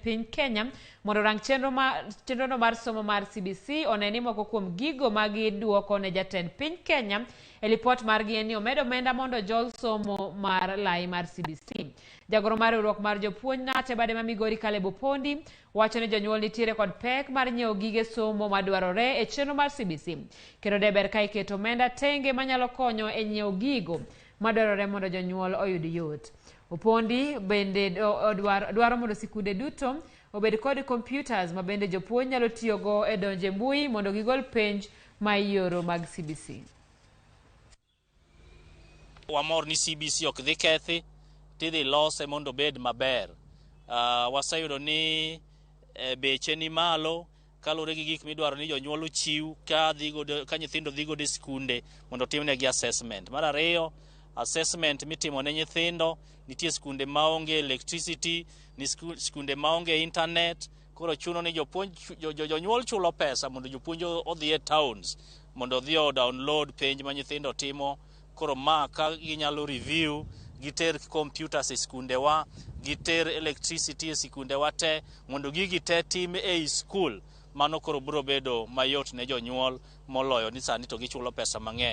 piny Kenya mondo orang chenrono mar somo mar CBC one ni moko kuom gigo ma giduoko ne jatend piny Kenya e lipot margi en ni omed omenda mondo jol somo mar lai mar CBC. Jagoro mar riwruok mar jopuonj KNUT e bade ma Migori Caleb Opondi wacho ni jonyuol nitiere kod pek mar nyiewo gige somo madwarore e chenro mar CBC kendo de ber ka iketo omenda tenge manyalo konyo e nyiewo gigo madwarore mondo jonyuol oyud yot. Opondi bende dwaro mondo sikunde duto obed kod computers ma bende jopuonj nyalo tiyogo e donjo e mbui mondo gigol penj ma ioro mag CBC. Wamor ni CBC ok dhi kethi, tidhi lose mondo obed maber. Waseyudo ni beche ni malo kaluwore gi gik midwaro ni jonyuol ochiw ka nyithindo dhi godo e skunde mondo otimnegi assessment. Mar ariyo, assessment mitimo ne nyithindo, nitie skunde maonge electricity, ni skunde maonge internet, koro chuno ni jopuonj jonyuol chulo pesa mondo jopuonj odhi e towns mondo odhi o download penj ma nyithindo timo. Koro ma ka ginyalo review, giter computers e skundewa, giter electricity e sikundewa te mondo gigi te tim ei skul, mano koro biro bedo mayot ne jonyuol moloyo ni sani to gichulo pesa mang'eny.